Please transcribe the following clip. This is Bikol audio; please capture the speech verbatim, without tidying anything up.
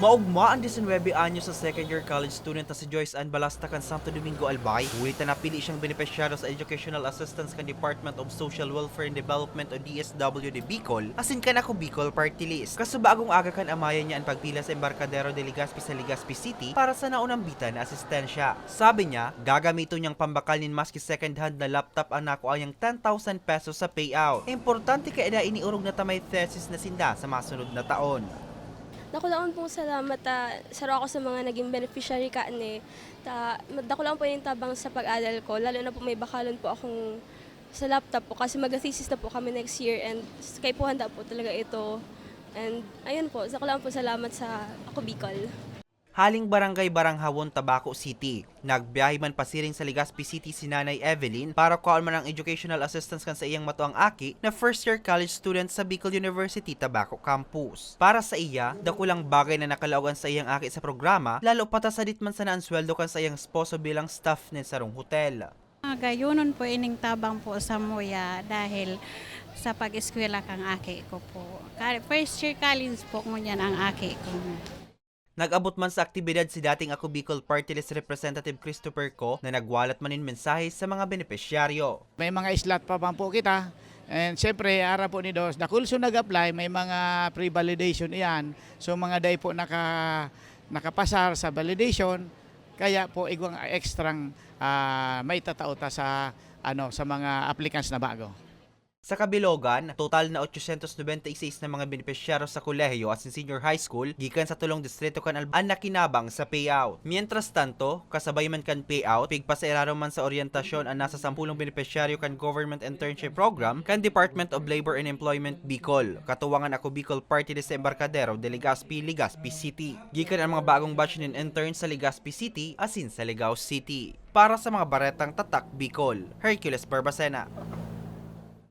Maogma an disinwebe anyos sa second year college student na si Joyce Ann Balasta kan Santo Domingo, Albay. Huli ta napili siyang benepisyaryo sa Educational Assistance kan Department of Social Welfare and Development o D S W D Bicol, asin kan Ako Bicol Party List. Kasubagong aga kan amayan niya an pagpila sa Embarcadero de Legazpi sa Legazpi City para sa naunambitan na asistensya. Sabi niya, gagamiton niyang pambakal nin maski second hand na laptop ang nakua niyang ten thousand pesos sa payout. Importante kaya na iniorog na ta may thesis na sinda sa masunod na taon. Dakulaon pong salamat ta saro ako sa mga naging beneficiary kaini. Ta dakulaon po ining tabang sa pag-aral ko, lalo na po may bakalon po akong sa laptop po kasi magte-thesis na po kami next year and kaipuhan da po talaga ito. And ayun po, dakulaon po salamat sa Ako Bicol. Haling Barangay Baranghawon, Tabaco City, nagbiyahe man pasiring sa Legazpi City si Nanay Evelyn para kuhaon man ang educational assistance kan sa iyang matuang aki na first year college student sa Bicol University Tabaco Campus. Para sa iya, dakulang bagay na nakalaog an sa iyang aki sa programa, lalo pa ta sadit man sana an sweldo kan sa iyang esposo bilang staff nin sarong hotel. Gayunon po ining tabang po samuya dahil sa pag-eskwela kang aki ko po. First year college po ngunyan ang aki ko. Nag-abot man sa aktibidad si dating Ako Bicol Party List Representative Christopher Co na nagwalat man nin mensahe sa mga benepisyaryo. May mga slot pa man po kita. And siyempre, ara po ni Dos, dakul so nag-apply, may mga pre-validation iyan. So mga day po naka, nakapasar sa validation, kaya po igwang extrang uh, may tatao ta sa, ano, sa mga applicants na bago. Sa kabilogan, total na otsosyentos nobenta y seis na mga benepisyaryo sa kolehiyo asin senior high school gikan sa tolong distrito kan Albay an nakinabang sa payout. Mientras tanto, kasabay man kan payout, pigpasairarom man sa oryentasyon an nasa sampulong benepisyaryo kan Government Internship Program kan Department of Labor and Employment Bicol, katuwangan Ako Bicol Party List sa Embarcadero de Legazpi, Legazpi City. Gikan an mga bagong batch nin intern sa Legazpi City asin sa Ligao City. Para sa mga baretang Tatak Bicol, Hercules Barbacena.